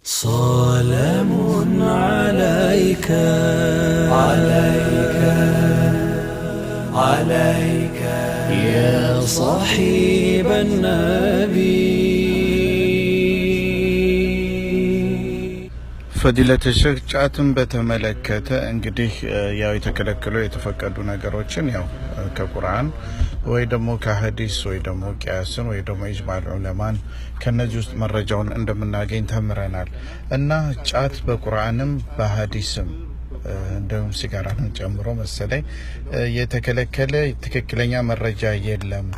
سلام عليك عليك عليك يا صاحب النبي. ፈዲለተ ሼክ፣ ጫትን በተመለከተ እንግዲህ ያው የተከለከሉ የተፈቀዱ ነገሮችን ያው ከቁርአን ወይ ደግሞ ከሀዲስ ወይ ደግሞ ቅያስን ወይ ደግሞ ኢጅማዕ ዑለማን ከነዚህ ውስጥ መረጃውን እንደምናገኝ ተምረናል። እና ጫት በቁርአንም በሀዲስም እንዲሁም ሲጋራንም ጨምሮ መሰለኝ የተከለከለ ትክክለኛ መረጃ የለም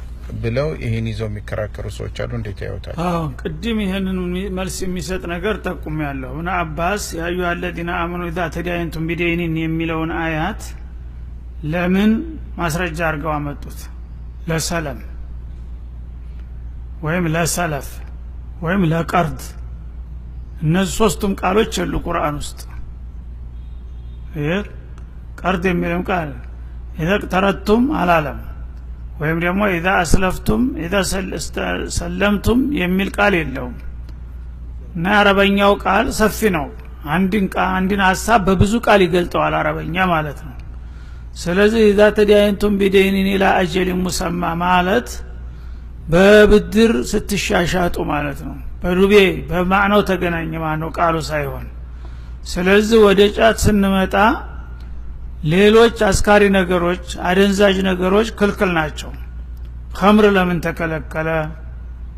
ብለው ይህን ይዘው የሚከራከሩ ሰዎች አሉ። እንዴት ያዩታል? አዎ፣ ቅድም ይህንን መልስ የሚሰጥ ነገር ጠቁም ያለሁ። እብነ አባስ يا أيها الذين آمنوا إذا تداينتم بدين የሚለውን አያት ለምን ማስረጃ አድርገው አመጡት? ለሰለም ወይም ለሰለፍ ወይም ለቀርድ፣ እነዚህ ሶስቱም ቃሎች የሉ ቁርአን ውስጥ። ይህ ቀርድ የሚልም ቃል إذا اقترضتم አላለም። ወይም ደግሞ إذا أسلفتم፣ إذا سلمتم የሚል ቃል የለውም። እና የአረበኛው ቃል ሰፊ ነው። አንድን ሀሳብ በብዙ ቃል ይገልጠዋል አረበኛ ማለት ነው። ስለዚህ إذا تداينتم بدين إلى أجل مسمى ማለት በብድር ስትሻሻጡ ማለት ነው። በዱቤ በማዕናው ተገናኘ ማለት ነው፣ ቃሉ ሳይሆን። ስለዚህ ወደ ጫት ስንመጣ ሌሎች አስካሪ ነገሮች፣ አደንዛዥ ነገሮች ክልክል ናቸው። ኸምር ለምን ተከለከለ?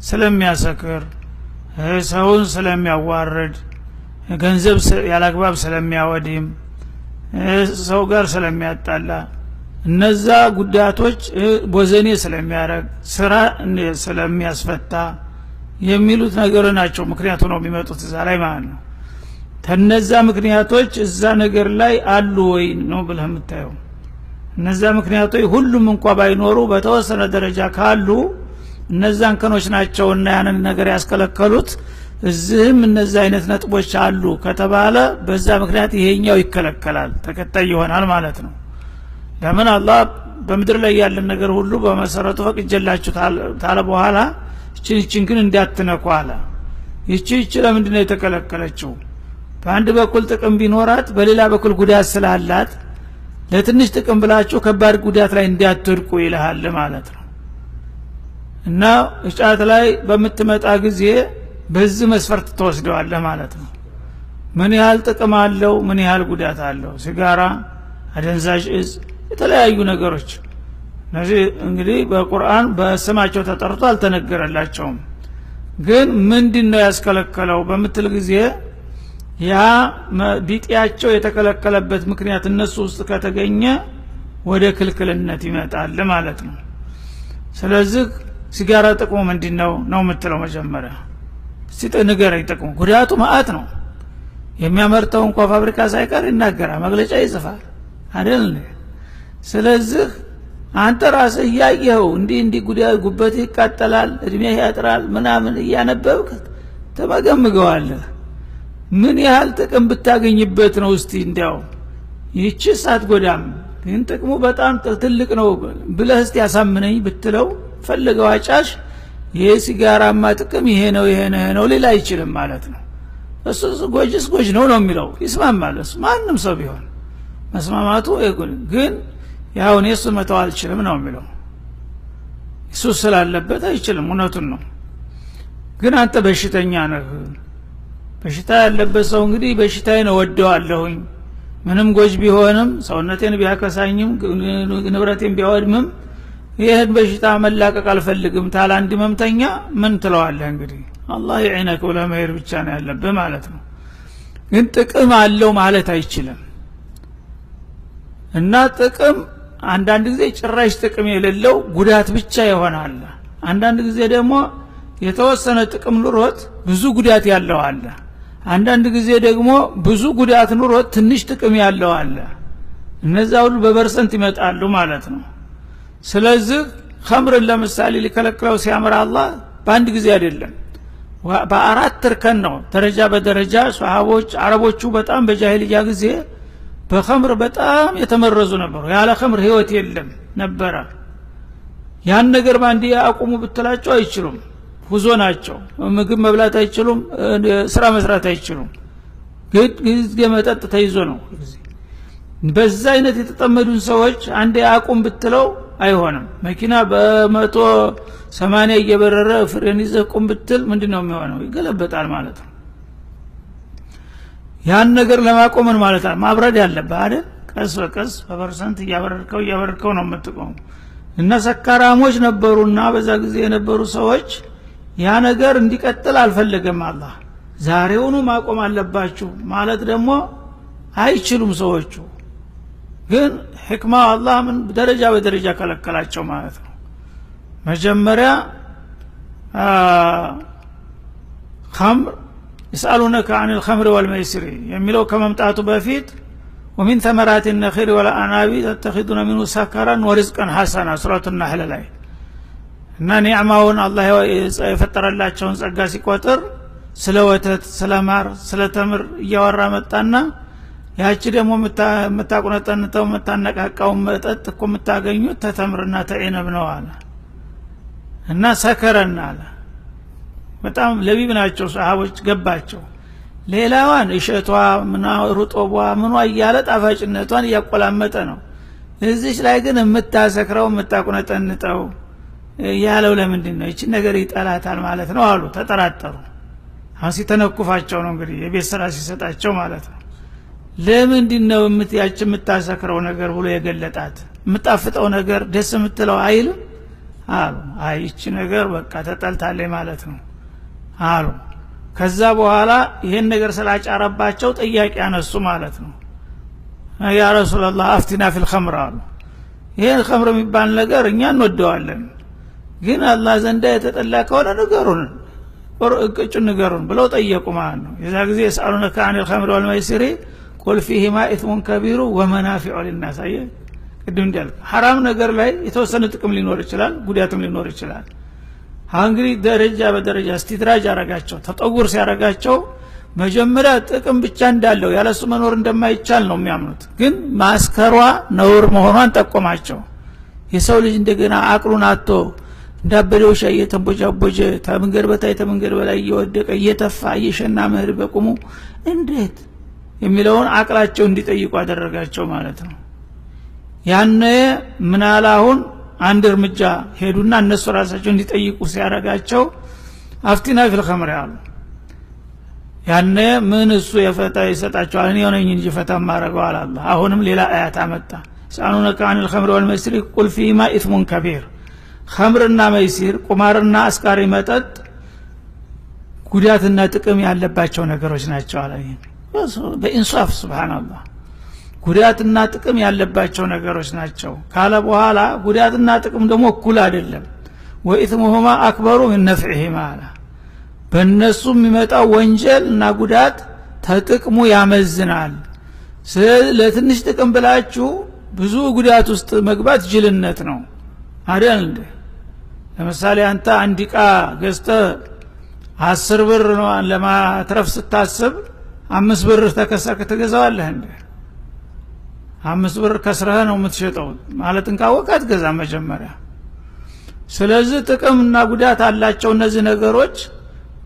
ስለሚያሰክር፣ ሰውን ስለሚያዋርድ፣ ገንዘብ ያላግባብ ስለሚያወድም፣ ሰው ጋር ስለሚያጣላ፣ እነዛ ጉዳቶች፣ ቦዘኔ ስለሚያረግ፣ ስራ ስለሚያስፈታ የሚሉት ነገር ናቸው ምክንያቱ ነው የሚመጡት እዛ ላይ ማለት ነው። ከነዛ ምክንያቶች እዛ ነገር ላይ አሉ ወይ ነው ብለህ የምታየው። እነዛ ምክንያቶች ሁሉም እንኳ ባይኖሩ በተወሰነ ደረጃ ካሉ እነዛ እንከኖች ናቸውና ያንን ነገር ያስከለከሉት። እዚህም እነዛ አይነት ነጥቦች አሉ ከተባለ በዛ ምክንያት ይሄኛው ይከለከላል፣ ተከታይ ይሆናል ማለት ነው። ለምን አላህ በምድር ላይ ያለን ነገር ሁሉ በመሰረቱ ፈቅጄላችሁ ታለ በኋላ ይችን ይችን ግን እንዳትነኩ አለ። ይቺ ይቺ ለምንድን ነው የተከለከለችው? በአንድ በኩል ጥቅም ቢኖራት በሌላ በኩል ጉዳት ስላላት ለትንሽ ጥቅም ብላችሁ ከባድ ጉዳት ላይ እንዳትወድቁ ይልሃል ማለት ነው። እና ጫት ላይ በምትመጣ ጊዜ በዚህ መስፈርት ትወስደዋለህ ማለት ነው። ምን ያህል ጥቅም አለው፣ ምን ያህል ጉዳት አለው? ሲጋራ፣ አደንዛዥ እጽ፣ የተለያዩ ነገሮች እነዚህ እንግዲህ በቁርአን በስማቸው ተጠርቶ አልተነገረላቸውም። ግን ምንድነው ያስከለከለው በምትል ጊዜ ያ ቢጤያቸው የተከለከለበት ምክንያት እነሱ ውስጥ ከተገኘ ወደ ክልክልነት ይመጣል ማለት ነው። ስለዚህ ሲጋራ ጥቅሙ ምንድነው ነው የምትለው መጀመሪያ። እስቲ ንገረኝ ጥቅሙ። ጉዳቱ መዓት ነው። የሚያመርተው እንኳ ፋብሪካ ሳይቀር ይናገራል፣ መግለጫ ይጽፋል አይደል? ስለዚህ አንተ ራስህ እያየኸው እንዲህ እንዲህ ጉዳት፣ ጉበትህ ይቃጠላል፣ እድሜህ ያጥራል ምናምን እያነበብክ ተመገምገዋለህ። ምን ያህል ጥቅም ብታገኝበት ነው? እስቲ እንዲያው ይህቺ ሳትጎዳም ግን ጥቅሙ በጣም ትልቅ ነው ብለህ እስቲ ያሳምነኝ ብትለው ፈልገው አጫሽ ይሄ ሲጋራማ ጥቅም ይሄ ነው፣ ይሄ ነው፣ ይሄ ነው ሊል አይችልም ማለት ነው። እሱ ጎጅስ ጎጅ ነው ነው የሚለው፣ ይስማማል። እሱ ማንም ሰው ቢሆን መስማማቱ ግን ያው እኔ እሱን መተው አልችልም ነው የሚለው። እሱ ስላለበት አይችልም፣ እውነቱን ነው። ግን አንተ በሽተኛ ነህ። በሽታ ያለበት ሰው እንግዲህ በሽታዬን እወደዋለሁኝ፣ ምንም ጎጅ ቢሆንም፣ ሰውነቴን ቢያከሳኝም፣ ንብረቴን ቢያወድምም ይህን በሽታ መላቀቅ አልፈልግም ታል አንድ ህመምተኛ ምን ትለዋለህ? እንግዲህ አላህ ይዒነክ ብለህ መሄድ ብቻ ነው ያለብህ ማለት ነው። ግን ጥቅም አለው ማለት አይችልም። እና ጥቅም አንዳንድ ጊዜ ጭራሽ ጥቅም የሌለው ጉዳት ብቻ ይሆናል። አንዳንድ ጊዜ ደግሞ የተወሰነ ጥቅም ኑሮት ብዙ ጉዳት ያለው አለ። አንዳንድ ጊዜ ደግሞ ብዙ ጉዳት ኑሮት ትንሽ ጥቅም ያለው አለ። እነዛ ሁሉ በ percent ይመጣሉ ማለት ነው። ስለዚህ ኸምርን ለምሳሌ ሊከለክለው ሲያምር አላህ በአንድ ጊዜ አይደለም፣ በአራት እርከን ነው፣ ደረጃ በደረጃ። ሷሃቦች አረቦቹ በጣም በጃሂልያ ጊዜ በኸምር በጣም የተመረዙ ነበሩ። ያለ ኸምር ህይወት የለም ነበረ። ያን ነገር ባንዴ አቁሙ ብትላቸው አይችሉም። ሁዞ ናቸው። ምግብ መብላት አይችሉም፣ ስራ መስራት አይችሉም። ጊዜ መጠጥ ተይዞ ነው። በዛ አይነት የተጠመዱን ሰዎች አንዴ አቁም ብትለው አይሆንም። መኪና በ180 እየበረረ ፍሬን ይዘህ ቁም ብትል ምንድነው የሚሆነው? ይገለበጣል ማለት ነው። ያን ነገር ለማቆም ማለት ነው ማብረድ ያለብህ አይደል? ቀስ በቀስ በ percent እያበረርከው ነው የምትቆመው። እና ሰካራሞች ነበሩና በዛ ጊዜ የነበሩ ሰዎች ያ ነገር እንዲቀጥል አልፈለገም አላህ። ዛሬውኑ ማቆም አለባችሁ ማለት ደግሞ አይችሉም ሰዎቹ። ግን ህክማ አላህ ምን ደረጃ በደረጃ ከለከላቸው ማለት ነው። መጀመሪያ ኸምር يسألونك عن الخمر والميسر የሚለው ከመምጣቱ በፊት ومن ثمرات النخيل والأعناب تتخذون منه سكرا ورزقا حسنا سورة النحل ላይ እና ኒዕማውን አላህ የፈጠረላቸውን ጸጋ ሲቆጥር ስለ ወተት፣ ስለ ማር፣ ስለ ተምር እያወራ መጣና ያቺ ደግሞ የምታቁነጠንተው የምታነቃቃው መጠጥ እኮ የምታገኙት ተተምርና ተዒነብ ነው አለ። እና ሰከረና አለ። በጣም ለቢብ ናቸው ሰሃቦች፣ ገባቸው። ሌላዋን እሸቷ ምና ሩጦቧ ምኗ እያለ ጣፋጭነቷን እያቆላመጠ ነው። እዚች ላይ ግን የምታሰክረው የምታቁነጠንጠው ያለው ለምንድን ነው? ይቺ ነገር ይጠላታል ማለት ነው አሉ። ተጠራጠሩ። አሁን ሲተነኩፋቸው ነው እንግዲህ የቤት ስራ ሲሰጣቸው ማለት ነው። ለምንድን ነው ያቺ የምታሰክረው ነገር ብሎ የገለጣት? የምጣፍጠው ነገር ደስ የምትለው አይልም አሉ። አይ ይቺ ነገር በቃ ተጠልታለች ማለት ነው አሉ። ከዛ በኋላ ይሄን ነገር ስላጫረባቸው ጥያቄ አነሱ ማለት ነው። ያ ረሱላህ أفتنا في الخمر አሉ። ይሄን ኸምር የሚባል ነገር እኛ እንወደዋለን፣ ግን አላህ ዘንዳ የተጠላ ከሆነ ንገሩን፣ እቅጩን ንገሩን ብለው ጠየቁ ማለት ነው። የዛ ጊዜ يسألونك عن الخمر والميسر قل فيهما إثم كبير ومنافع للناس። አየህ ቅድም እንዳልኩ ሐራም ነገር ላይ የተወሰነ ጥቅም ሊኖር ይችላል፣ ጉዳትም ሊኖር ይችላል። አሁን እንግዲህ ደረጃ በደረጃ استدراج አረጋቸው፣ تطور ሲያረጋቸው መጀመሪያ ጥቅም ብቻ እንዳለው ያለሱ መኖር እንደማይቻል ነው የሚያምኑት። ግን ማስከሯ ነውር መሆኗን ጠቆማቸው። የሰው ልጅ እንደገና አቅሉን አጥቶ እንዳበደ ውሻ እየተንቦጫቦጀ ተመንገድ በታይ ተመንገድ በላይ እየወደቀ እየተፋ እየሸና መሄድ በቁሙ እንዴት የሚለውን አቅላቸው እንዲጠይቁ አደረጋቸው ማለት ነው። ያኔ ምናል አሁን አንድ እርምጃ ሄዱና እነሱ ራሳቸው እንዲጠይቁ ሲያረጋቸው أفتنا في الخمر አሉ። ያኔ ምን እሱ የፈታ ይሰጣቸዋል እኔ ነኝ እንጂ ፈታ ማረገው አለ አላህ። አሁንም ሌላ አያት አመጣ። يسألونك عن الخمر والميسر قل فيهما إثم كبير። ኸምርና መይሲር ቁማርና አስካሪ መጠጥ ጉዳትና ጥቅም ያለባቸው ነገሮች ናቸው አለ። በኢንሳፍ ሱብሃንአላህ ጉዳትና ጥቅም ያለባቸው ነገሮች ናቸው ካለ በኋላ ጉዳትና ጥቅም ደግሞ እኩል አይደለም። ወኢስሙሁማ አክበሩ ሚን ነፍዒሂማ አለ። በእነሱ የሚመጣው ወንጀል እና ጉዳት ተጥቅሙ ያመዝናል። ለትንሽ ጥቅም ብላችሁ ብዙ ጉዳት ውስጥ መግባት ጅልነት ነው አይደል እንዴ? ለምሳሌ አንተ አንድ ዕቃ ገዝተህ 10 ብር ነው ለማትረፍ ስታስብ 5 ብር ተከሰርክ ትገዛዋለህ እንዴ? 5 ብር ከስረህ ነው የምትሸጠው ማለትን ካወቅህ አትገዛም መጀመሪያ። ስለዚህ ጥቅምና ጉዳት አላቸው እነዚህ ነገሮች፣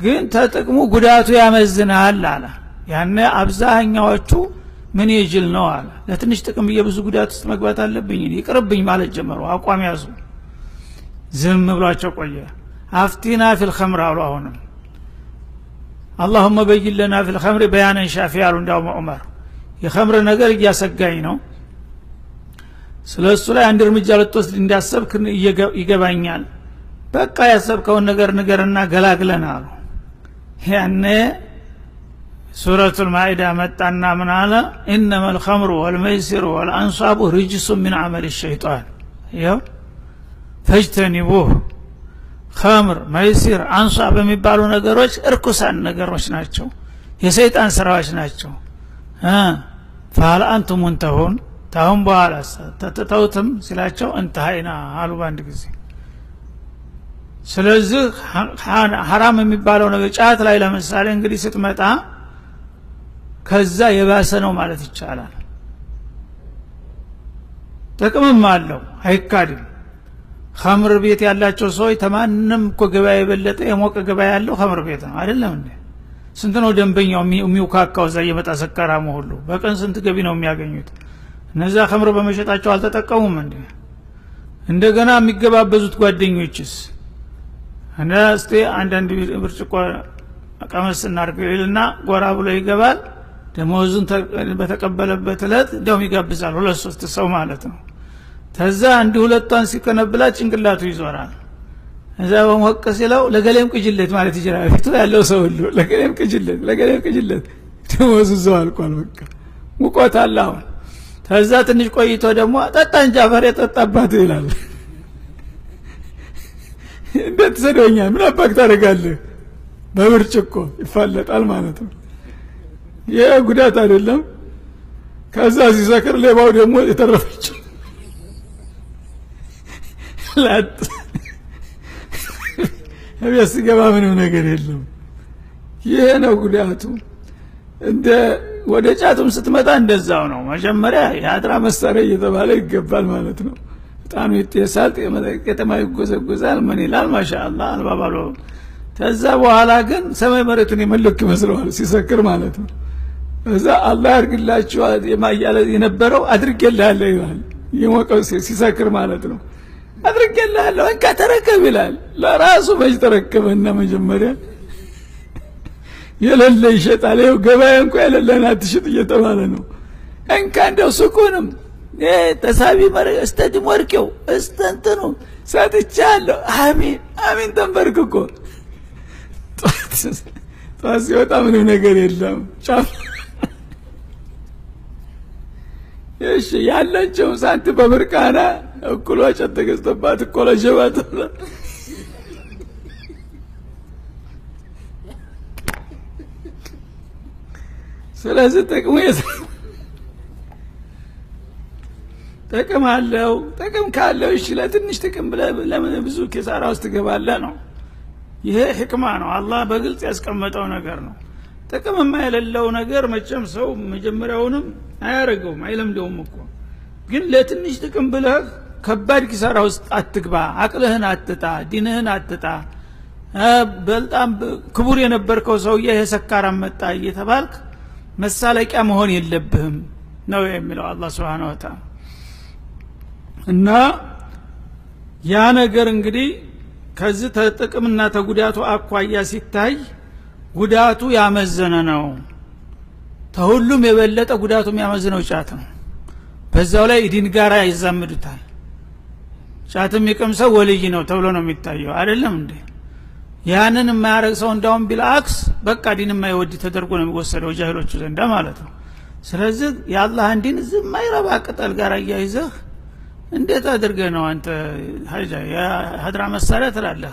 ግን ተጥቅሙ ጉዳቱ ያመዝናል አለ። ያኔ አብዛኛዎቹ ምን ይጅል ነው አለ። ለትንሽ ጥቅም ብዬ ብዙ ጉዳት ውስጥ መግባት አለብኝ ይቅርብኝ ማለት ጀመሩ፣ አቋም ያዙ። ዝም ብሏቸው ቆየ። أفتنا في الخمر አሉ። አሁንም اللهم بين لنا في الخمر بيانا شافيا አሉ። እንዳውም ዑመር የኸምር ነገር እያሰጋኝ ነው፣ ስለሱ ላይ አንድ እርምጃ ልትወስድ እንዳሰብክ ይገባኛል፣ በቃ ያሰብከውን ነገር ንገርና ገላግለን አሉ። ያኔ ሱረቱል ማኢዳ መጣና ምን አለ? إنما الخمر والميسر والأنصاب رجس من عمل الشيطان ይኸው فاجتنبوه። ኸምር፣ መይሲር፣ አንሷብ የሚባሉ ነገሮች እርኩሳን ነገሮች ናቸው፣ የሰይጣን ስራዎች ናቸው። فهل أنتم منتهون ታሁን በኋላ ተተውትም ሲላቸው እንተሃይና አሉ በአንድ ጊዜ። ስለዚህ ሐራም የሚባለው ነገር ጫት ላይ ለምሳሌ እንግዲህ ስትመጣ ከዛ የባሰ ነው ማለት ይቻላል። ጥቅምም አለው አይካድም። ኸምር ቤት ያላቸው ሰዎች ተማንም እኮ ገበያ የበለጠ የሞቀ ገበያ ያለው ኸምር ቤት ነው አይደለም እንዴ? ስንት ነው ደንበኛው የሚውካካው እዛ እየመጣ ሰካራሙ ሁሉ በቀን ስንት ገቢ ነው የሚያገኙት? እነዛ ኸምር በመሸጣቸው አልተጠቀሙም እንዴ? እንደገና የሚገባበዙት ጓደኞችስ እና እስቲ አንዳንድ ብርጭቆ ቀመስ እናድርግልና ጎራ ብሎ ይገባል። ደሞዙን በተቀበለበት እለት እንደውም ይጋብዛል ሁለት ሶስት ሰው ማለት ነው። ተዛ አንድ ሁለቷን ሲከነብላት ጭንቅላቱ ይዞራል። እዛ በሞቅ ሲለው ለገሌም ቅጅለት ማለት ይችላል። ፊቱ ያለው ሰው ሁሉ ለገሌም ቅጅለት ለገሌም ቅጅለት ደሞዙ እዛው አልቋል። በቃ ሙቆታል አሁን። ተዛ ትንሽ ቆይቶ ደግሞ ጠጣ እንጂ አፈር የጠጣባት ይላል። እንዴት ሰደኛል? ምን አባክ ታደርጋለህ? በብርጭቆ ይፋለጣል ማለት ነው። ይሄ ጉዳት አይደለም። ከዛ ሲሰክር ሌባው ደግሞ የተረፈችው ላጥ እቤት ሲገባ ምንም ነገር የለም። ይሄ ነው ጉዳቱ። እንደ ወደ ጫቱም ስትመጣ እንደዛው ነው። መጀመሪያ የአድራ መሳሪያ እየተባለ ይገባል ማለት ነው። ጣኑ ይጤሳል፣ ከተማ ይጎዘጎዛል፣ ምን ይላል ማሻአላህ አልባባሎ። ከዛ በኋላ ግን ሰማይ መሬቱን የመለክ ይመስለዋል ሲሰክር ማለት ነው። እዛ አላህ ያርግላችሁ የማያለ የነበረው አድርጌልሃለሁ ይላል። የሞቀው ሲሰክር ማለት ነው። አድርጌልሃለሁ እንካ ተረከብ ይላል። ለራሱ መች ተረከበና መጀመሪያ የሌለ ይሸጣል። ይኸው ገበያ እንኳን የሌለህን አትሽጥ እየተባለ ነው። እንካ እንደው ሱቁንም ተሳቢ እስተ ድሞርቄው እስተ እንትኑ ሰጥቻለሁ። አሚን አሚን ተንበርክኮ ጠዋት ሲወጣ ምንም ነገር የለም። ጫፍ እሺ ያለችው ሳንቲም በብርቃና እኩሏ ጨት ተገዝቶባት እኮ ለጀባት። ስለዚህ ጥቅሙ ጥቅም አለው። ጥቅም ካለው እሺ ለትንሽ ጥቅም ብለህ ለምን ብዙ ኪሳራ ውስጥ ትገባለህ ነው። ይሄ ህክማ ነው፣ አላህ በግልጽ ያስቀመጠው ነገር ነው። ጥቅም የማይለለው ነገር መቼም ሰው መጀመሪያውንም አያረገውም አይለምደውም እኮ። ግን ለትንሽ ጥቅም ብለህ ከባድ ኪሳራ ውስጥ አትግባ፣ አቅልህን አትጣ፣ ዲንህን አትጣ። በጣም ክቡር የነበርከው ሰውዬ ይሄ ሰካራም መጣ እየተባልክ መሳለቂያ መሆን የለብህም ነው የሚለው አላህ Subhanahu Wa Ta'ala። እና ያ ነገር እንግዲህ ከዚህ ተጥቅምና ተጉዳቱ አኳያ ሲታይ ጉዳቱ ያመዘነ ነው። ተሁሉም የበለጠ ጉዳቱ የሚያመዝነው ጫት ነው። በዛው ላይ ዲን ጋር ይዛመዱታል። ጫትም የሚቅም ሰው ወልይ ነው ተብሎ ነው የሚታየው አይደለም እንዴ? ያንን የማያረግ ሰው እንዳውም ቢልአክስ በቃ ዲን የማይወድ ተደርጎ ነው የሚወሰደው ጃሂሎቹ ዘንዳ ማለት ነው። ስለዚህ የአላህን ዲን ዝም የማይረባ ቅጠል ጋር አያይዘህ እንዴት አድርገህ ነው አንተ ሀጃ የሀድራ መሳሪያ ትላለህ?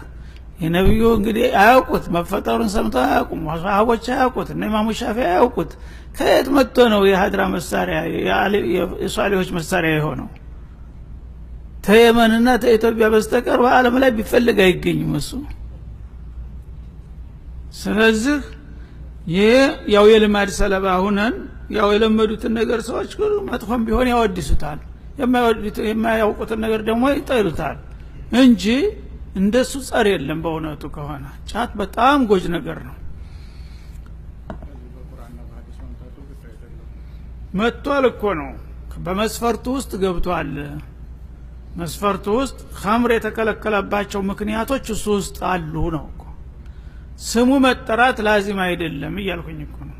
የነብዩ እንግዲህ አያውቁት፣ መፈጠሩን ሰምተው አያውቁም፣ ሰሃቦች አያውቁት፣ እነ ኢማሙ ሻፊዒ አያውቁት። ከየት መጥቶ ነው የሀድራ መሳሪያ የሷሊሆች መሳሪያ የሆነው? ተየመንና ተኢትዮጵያ በስተቀር በዓለም ላይ ቢፈልግ አይገኝም እሱ። ስለዚህ ይሄ ያው የልማድ ሰለባ ሆነን ያው የለመዱትን ነገር ሰዎች መጥፎም ቢሆን ያወድሱታል፣ የማያውቁትን ነገር ደግሞ ይጠሉታል እንጂ እንደሱ ጸር የለም። በእውነቱ ከሆነ ጫት በጣም ጎጅ ነገር ነው። መጥቷል እኮ ነው፣ በመስፈርቱ ውስጥ ገብቷል። መስፈርቱ ውስጥ ኸምር የተከለከለባቸው ምክንያቶች እሱ ውስጥ አሉ ነው እኮ። ስሙ መጠራት ላዚም አይደለም እያልኩኝ እኮ ነው።